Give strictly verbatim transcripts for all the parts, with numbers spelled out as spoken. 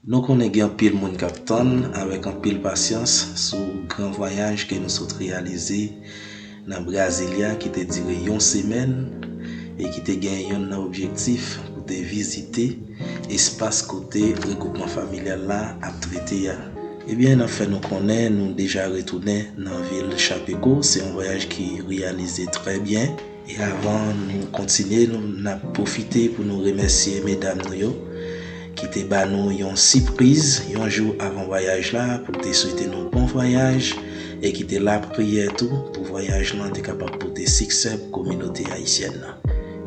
Nou konnen gen anpil moun k ap tann avèk anpil pasyans sou gran vwayaj ke nou sot reyalize nan Brasilia ki te dire yon semèn e ki te gen yonn nan objektif pou te vizite espas kote regwoupman familyal la ap trete a. Ebyen, n ap fè nou konnen nou deja retounen nan vil Chapecó. Se yon vwayaj ki reyalize trè byen. E avan nou kontinye, nou, n ap pwofite pou nou remèsye medam nou yo ki te ba nou yon sipriz yon jou avan vwayaj la pou te swete nou bon vwayaj e ki te lapriyè tou pou vwayaj lan te kapab pote siksè pou kominote ayisyèn nan.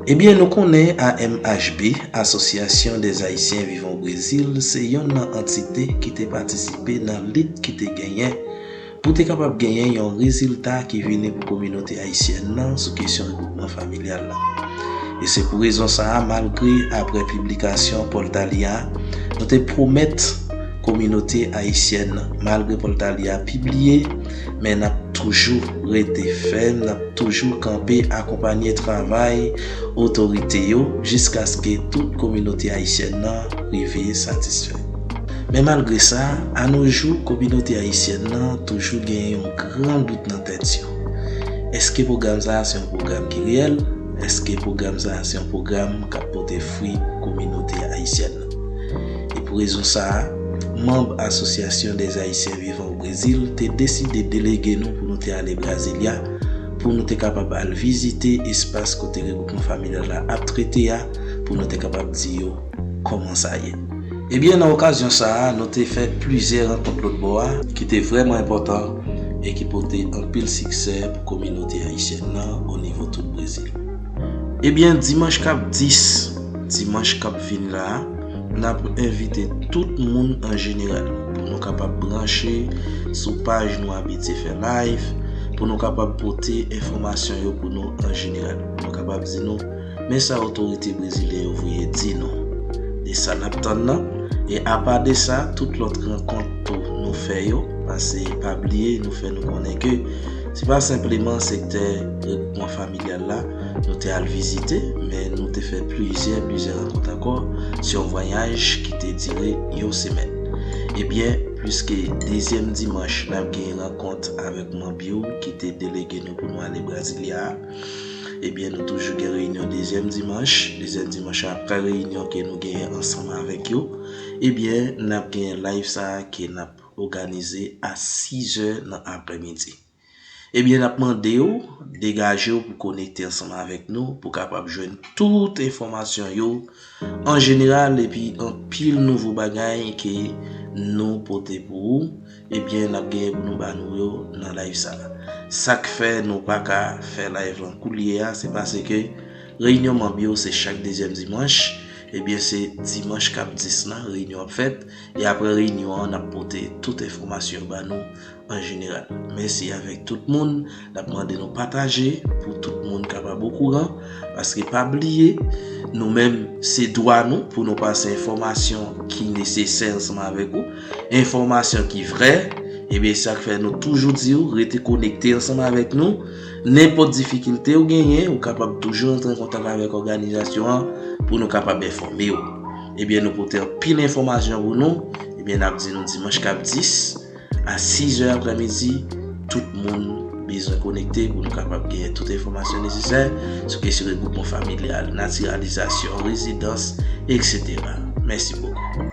Ebyen, nou konnen A M H B, Association des Haïtiens Vivant au Brésil, se yonn nan antite ki te patisipe nan lit ki te genyen pou te kapab genyen yon rezilta ki vini pou kominote ayisyèn nan sou kesyon regwoupman familyal la. E se pou rezon sa a, malgre apre piblikasyon Paul Talia, nou te pwomèt kominote ayisyèn nan, malgre Paul Talia pibliye, men n ap toujou rete fèm, n ap toujou kanpe akonpanye travay otorite yo jiskaske tout kominote ayisyèn nan rive satisfè. Men malgre sa, anojou, kominote ayisyèn nan toujou gen yon gran dout nan tèt yo. Èske pwogram sa a se yon pwogram ki reyèl? Èske pwogram sa a se yon pwogram k ap pote fwi pou kominote ayisyèn nan? E pou rezon sa a, manm Association des Haïtiens Vivant au Brésil te deside delege nou pou nou te ale Brasilia, pou nou te kapab al vizite espas kote regwoupman familyal la ap trete a, pou nou te kapab di yo kòman sa ye. Ebyen, nan okazyon sa a, nou te fè plizyè rankont lòt bò a ki te vrèman enpòtan e ki pote anpil siksè pou kominote ayisyèn nan o nivo tout Brezil. Ebyen, dimanch k ap dis, dimanch k ap vini la a, n ap envite tout moun an jeneral pou nou kapab branche sou paj nou abitye fè live, pou nou kapab pote enfòmasyon yo pou nou an jeneral, pou nou kapab di nou, men sa otorite brezilyen yo voye di nou de sa n ap tann nan. E apa de sa, tout lòt rankont tou nou fè yo, paske pa bliye, nou fè nou konnen ke se pa senpleman sektè regwoupman familyal la nou te al vizite, men nou te fè plizyè, plizyè rankont ankò. Se yon vwayaj ki te dire yon semèn. Ebyen, pliske dezyèm dimanch, n ap gen rankont avèk manm yo ki te delege nou pou nou ale Brasilia a. Ebyen, nou toujou gen reyinyon dezyèm dimanch, dezyèm dimanch apre reyinyon ke nou genyen ansanm avèk yo. Ebyen, n ap gen live sa a ke n ap òganize a sizè nan aprèmidi. Ebyen, n ap mande w degaje w pou konekte ansanm avèk nou, pou kapab jwenn tout enfòmasyon yo an jeneral, epi anpil nouvo bagay ke nou pote pou ou, ebyen, n ap genyen pou nou ba nou yo nan live sa a. Sa k fè nou pa ka fè live lan koulye a, se paske reyinyon manm yo se chak dezyèm dimanch, ebyen, se dimanch k ap dis lan reyinyon ap fèt, e apre reyinyon an, n ap pote tout enfòmasyon yo ba nou an jeneral. Mèsi avèk tout moun. N ap mande nou pataje pou tout moun kapab okouran. Paske pa bliye, nou menm, se dwa nou pou nou pase enfòmasyon ki nesesè ansanm avèk ou, enfòmasyon ki vrè. Ebyen, sa k fè nou toujou di w, rete konekte ansanm avèk nou. Nenpòt difikilte ou genyen, ou kapab toujou antre an kontak avèk òganizasyon an pou nou kapab enfòme w. Ebyen, nou pote anpil enfòmasyon pou nou. Ebyen, n ap di nou dimanch k ap dis a sizè aprèmidi, tout moun bezwen konekte pou nou kapab genyen tout enfòmasyon nesesè sou kesyon regwoupman familyal, natiralizasyon, rezidans, etsetera. Mèsi bokou.